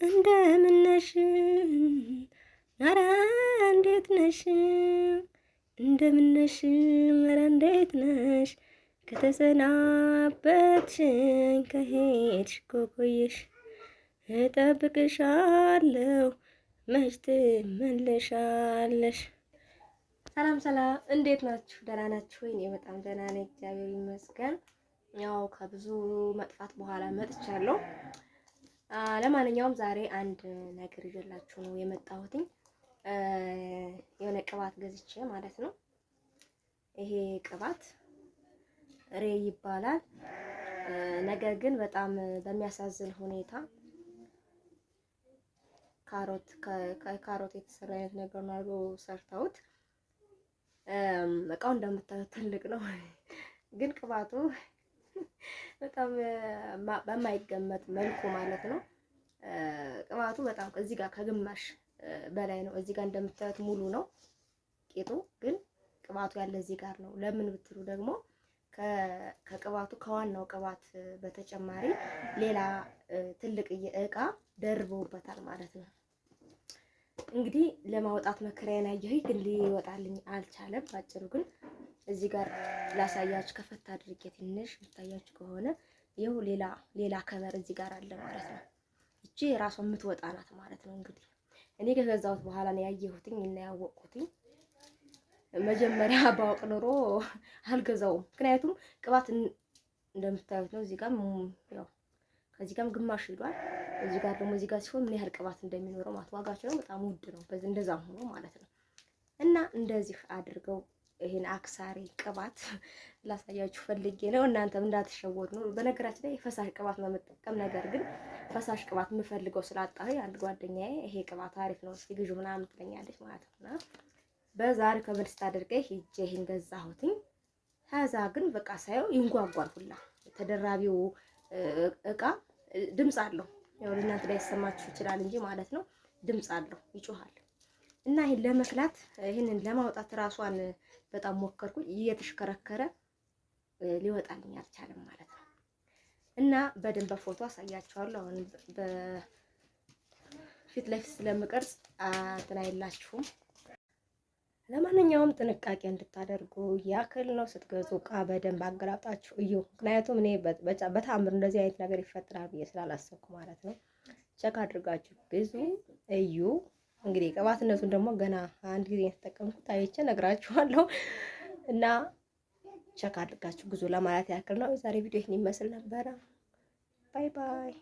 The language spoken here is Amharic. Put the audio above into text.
እንደምነሽ ኧረ እንዴት ነሽ? እንደምነሽ ኧረ እንዴት ነሽ? ከተሰናበትሽኝ ከሄድሽ እኮ ቆየሽ፣ እጠብቅሻለሁ መች ትመለሻለሽ። ሰላም ሰላም፣ እንዴት ናችሁ? ደህና ናችሁ ወይ? እኔ በጣም ደህና ነኝ፣ እግዚአብሔር ይመስገን። ያው ከብዙ መጥፋት በኋላ መጥቻለሁ። ለማንኛውም ዛሬ አንድ ነገር ይዤላችሁ ነው የመጣሁትኝ። የሆነ ቅባት ገዝቼ ማለት ነው። ይሄ ቅባት ሬ ይባላል። ነገር ግን በጣም በሚያሳዝን ሁኔታ ካሮት ከካሮት የተሰራ አይነት ነገር ነው አድርገው ሰርተውት። እቃው እንደምታዩት ትልቅ ነው፣ ግን ቅባቱ በጣም በማይገመት መልኩ ማለት ነው። ቅባቱ በጣም እዚህ ጋር ከግማሽ በላይ ነው። እዚህ ጋር እንደምታዩት ሙሉ ነው ቂጡ፣ ግን ቅባቱ ያለ እዚህ ጋር ነው። ለምን ብትሉ ደግሞ ከቅባቱ ከዋናው ቅባት በተጨማሪ ሌላ ትልቅ እቃ ደርበውበታል ማለት ነው። እንግዲህ ለማውጣት መከራዬን አየሁኝ፣ ግን ሊወጣልኝ አልቻለም። ባጭሩ ግን እዚህ ጋር ላሳያችሁ ከፈት አድርጌ ትንሽ የምታያችሁ ከሆነ ይኸው ሌላ ሌላ cover እዚህ ጋር አለ ማለት ነው። እቺ ራሷ የምትወጣ ናት ማለት ነው። እንግዲህ እኔ ከገዛሁት በኋላ ነው ያየሁትኝ እና ያወቅኩትኝ። መጀመሪያ ባውቅ ኖሮ አልገዛውም። ምክንያቱም ቅባት እንደምታዩት ነው። እዚህ ጋር ያው ከዚህ ጋርም ግማሽ ሄዷል። እዚህ ጋር ደግሞ እዚህ ጋር ሲሆን ምን ያህል ቅባት እንደሚኖረው ማለት ዋጋቸው ነው በጣም ውድ ነው። በዚህ እንደዛም ሆኖ ማለት ነው። እና እንደዚህ አድርገው ይሄን አክሳሪ ቅባት ላሳያችሁ ፈልጌ ነው። እናንተም እንዳትሸወዱ ነው። በነገራችን ላይ ፈሳሽ ቅባት ነው የምጠቀም። ነገር ግን ፈሳሽ ቅባት የምፈልገው ስላጣሁ አንድ ጓደኛዬ ይሄ ቅባት አሪፍ ነው እስኪ ግዢው ምናምን ትለኛለች ማለት ነው። በዛ recommend ስታደርገኝ ሂጄ ይሄን ገዛሁትኝ። ከዛ ግን በቃ ሳየው ይንጓጓል ሁላ ተደራቢው እቃ ድምፅ አለው። ያው ለእናንተ ላይ ይሰማችሁ ይችላል እንጂ ማለት ነው። ድምፅ አለው፣ ይጮሃል። እና ይሄን ለመክላት ይሄንን ለማውጣት ራሷን በጣም ሞከርኩኝ። እየተሽከረከረ ሊወጣልኝ አልቻለም ማለት ነው። እና በደንብ በፎቶ አሳያችኋለሁ። አሁን በፊት ለፊት ስለምቀርጽ እንትን አይላችሁም። ለማንኛውም ጥንቃቄ እንድታደርጉ ያክል ነው። ስትገዙ እቃ በደንብ አገላብጣችሁ እዩ። ምክንያቱም እኔ በተአምር እንደዚህ አይነት ነገር ይፈጠራል ብዬ ስላላሰብኩ ማለት ነው። Check አድርጋችሁ ግዙ፣ እዩ። እንግዲህ ቅባትነቱን ደግሞ ገና አንድ ጊዜ የተጠቀምኩት አይቼ እነግራችኋለሁ። እና check አድርጋችሁ ግዙ ለማለት ያክል ነው። የዛሬ ቪዲዮ ይህን ይመስል ነበረ። Bye bye።